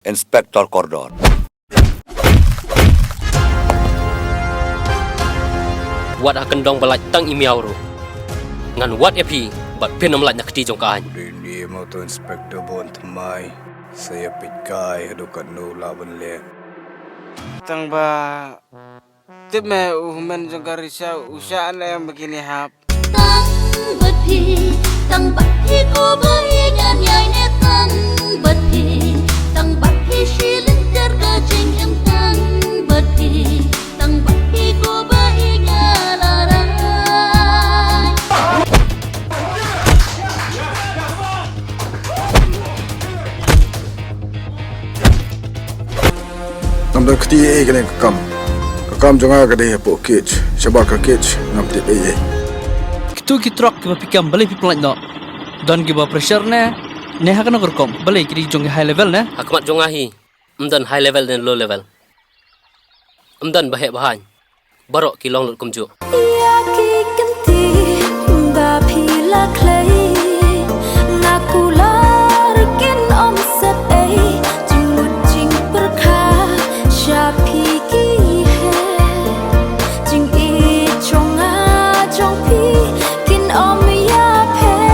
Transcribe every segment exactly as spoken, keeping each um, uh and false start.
Inspector Kordor. Wat ha kyndong ba lait tang i miaw ruh. Ngan wad ïa phi bad phin ym lait na kti jong ka aiñ. Dei ne mo to Inspector Bun Thymmai, sa ïa peit kai haduh katno lah ban leh. Tang ba tip me u hynmen jong ka Risha u shah ne em ba kine hap. Tang bad phi, tang bad phi ko ba ïeit ngan ïai ne tang bad phi, tang bad phi shi lynter ka jingim tang bad phi, tang bad phi ko ba ïeit ngan la rai. Ngam don kti ei kane ka kam. Ka kam jong nga ka dei hapoh cage. Shabar ka cage ngam tip ei ei. Kitu ki truck kiba phi kem balei phi pynlait noh? Don kiba pressure ne? Ne ha kano ka rukom? Balei ki dei jong ki high level ne? Ha khmat jong nga hi. Ym don high level ne low level. Ym don ba heh ba haiñ. Baroh ki long lut kumjuh. Ïa ki kynti ba phi la khlei, nga kular kin ym sep ei, jingmut jingpyrkhat sha phi ki heh, jingïeit jong nga jong phi kin ym ïapher.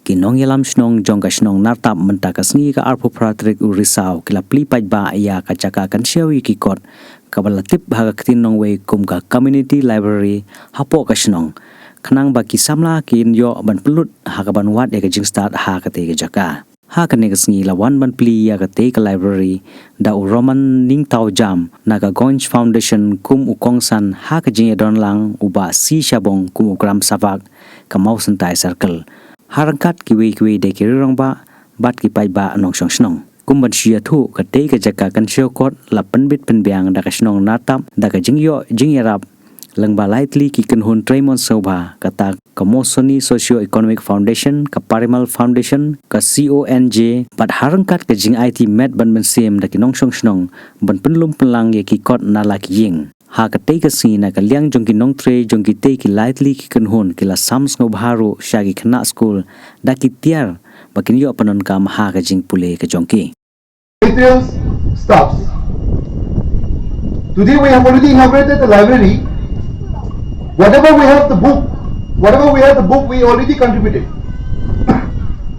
Ki nongïalam shnong jong ka shnong Nartap mynta ka sngi ka arphew phra tarik u Risaw ki la plie paidbah ïa ka jaka kynshew ïa ki kot kaba la tip ha ka ktien nongwei kum ka community library hapoh ka shnong, khnang ba ki samla kin ïoh ban pynlut ha kaban wad ïa ka jingstad ha katei ka jaka. Ha kane ka sngi la wan ban plie ïa katei ka library da u Roman Ningtawjam na ka Gonj Foundation kum u kongsan, ha ka jingïadon lang u Bah C Shabong kum u Gram Sabha ka Mawsyntai Circle, ha ryngkat kiwei kiwei de ki rangbah bad ki paidbah nongshong shnong. Kum ban shu ïathuh, katei ka jaka kynshew kot la pynbit pynbiang da ka shnong Nartap da ka jingïoh jingïarap lyngba lai tylli ki kynhun trei mon sngewbha, kata ka Mosoni Socio Economic Foundation, ka Parimal Foundation, ka C O N J, bad ha ryngkat ka jingaiti met bad mynsiem da ki nongshong shnong ban pynlum pynlang ïa ki kot na la ki ïing. Ha katei ka sngi, na ka liang jong ki nongtrei jong kitei ki lai tylli ki kynhun, ki la sam sngewbha ruh sha ki khynnah skul da ki tiar ba kin ïoh pyndonkam ha ka jingpule ka jong ki. Materials, stuffs. Today we have already inaugurated the library. Whatever we have the book, whatever we have the book, we already contributed.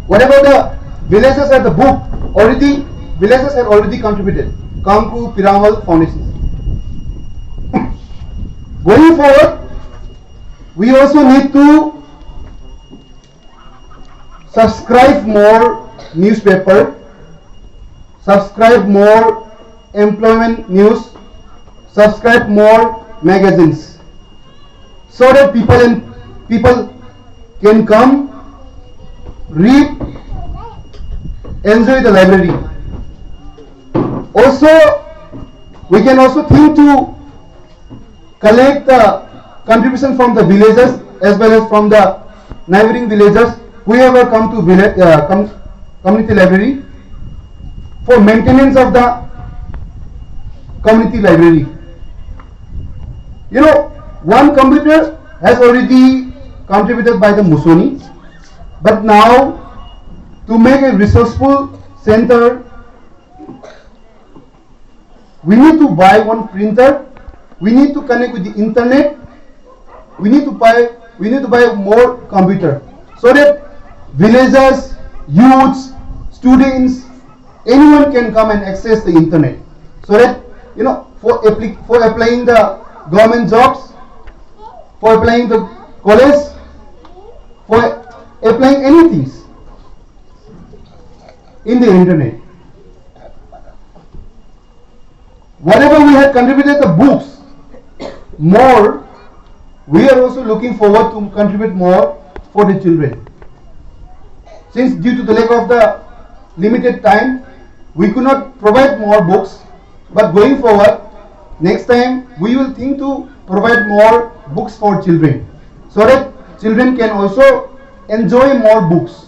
Whatever the villagers have the book, already, villagers have already contributed. Kangku Piramal Foundation. Going forward, we also need to subscribe more newspaper, subscribe more employment news, subscribe more magazines, so that people and people can come, read, enjoy the library. Also, we can also think to collect the contribution from the villages as well as from the neighboring villages, whoever come to village, uh, com-, community library for maintenance of the community library. You know, one computer has already contributed by the Musoni, but now to make a resourceful center, we need to buy one printer. We need to connect with the internet. We need to buy, we need to buy more computer so that villagers, youths, students, anyone can come and access the internet. So that, you know, for appli-, for applying the government jobs, for applying the college, for applying anything in the internet. contributed the books more, we are also looking forward to contribute more for the children. Since due to the lack of the limited time, we could not provide more books, but going forward, next time we will think to provide more books for children so that children can also enjoy more books.